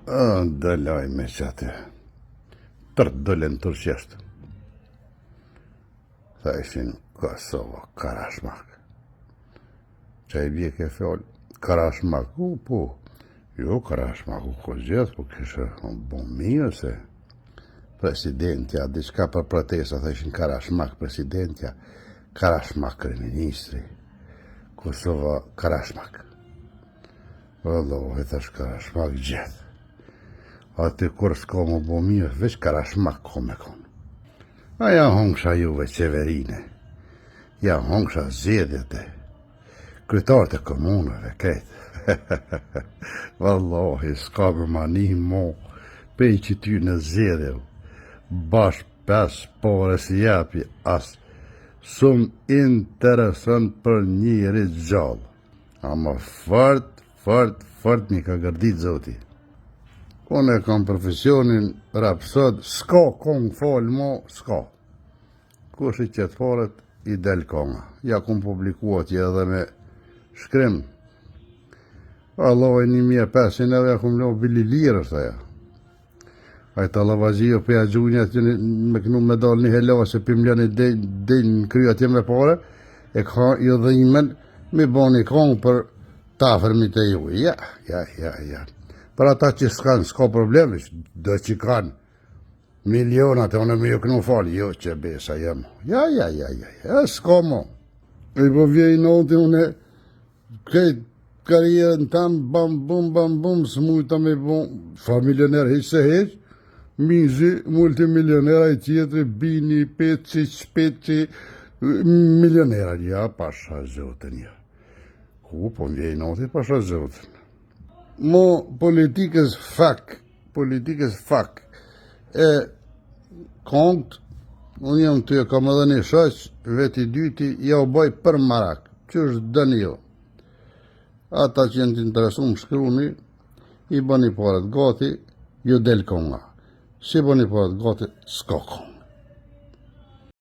Dëlaj me që aty. Tërë dëlen turqisht. Tha ishin Kosovo, Karashmak. Që i bje ke fjallë, Karashmak, u, po. Jo, Karashmak, u ko gjithë, po kishë bo mirë se presidentja, diçka për protesta, tha ishin Karashmak, presidentja, Karashmak, kryeministri, Kosova, Karashmak. Vallahi, thash Karashmak gjithë. Aty kur s'ka më bo mirë, veç Karashmak ka me konë. A ja hongsha juve qeverine, ja hongsha zgjedhjet e kryetarët e komunave, krejt. Vallahi, s'ka me ma ni mo, pej që ty në zgjedhje, bash pes pare si japi, as s'um intereson për njeri gjallë. Ama fort, fort, fort m'i ka gërdit zoti. Unë e kam profesionin rapsod, s'ka kongë falë mo, s'ka. Kush i qet paret, i del konga. Ja kum publiku atje edhe me shkrim. Vallahi 1500 euro ja kum lo bili lirë është aja. Ai tallavaxhiu po ja gjunja atje me kënu me dal një helo se pi m'lëni del në kry atje me pare, e ka ju dhimen me bo një kongë për të afërmit e ju. Ja, ja, ja, ja. Për ata që s'kan, s'ka problem, do që kanë milionat e unë me ju kënu falë, jo që besa jem. Ja, ja, ja, ja, ja, s'ka mo. I po vje i noti unë Krejt karrierën tam, bam, bum, bam, bum, s'mujta me bo, fa milioner hiq se hiq, mizi, multimilioner, ai tjetri, bini, peci, shpeci, milionera, ja, pasha zotin, ja. Ku, po më vjen inati, pasha zotin. Mo, politikës fak, politikës fak, e kongt, unë jam të e kam edhe një shoq, vetë i dyti, ja u bëj për marak, që është dëni jo. Ata që janë të interesum, shkruni, i bëni paret gati, ju del konga. Si bëni paret gati, s'ka konga.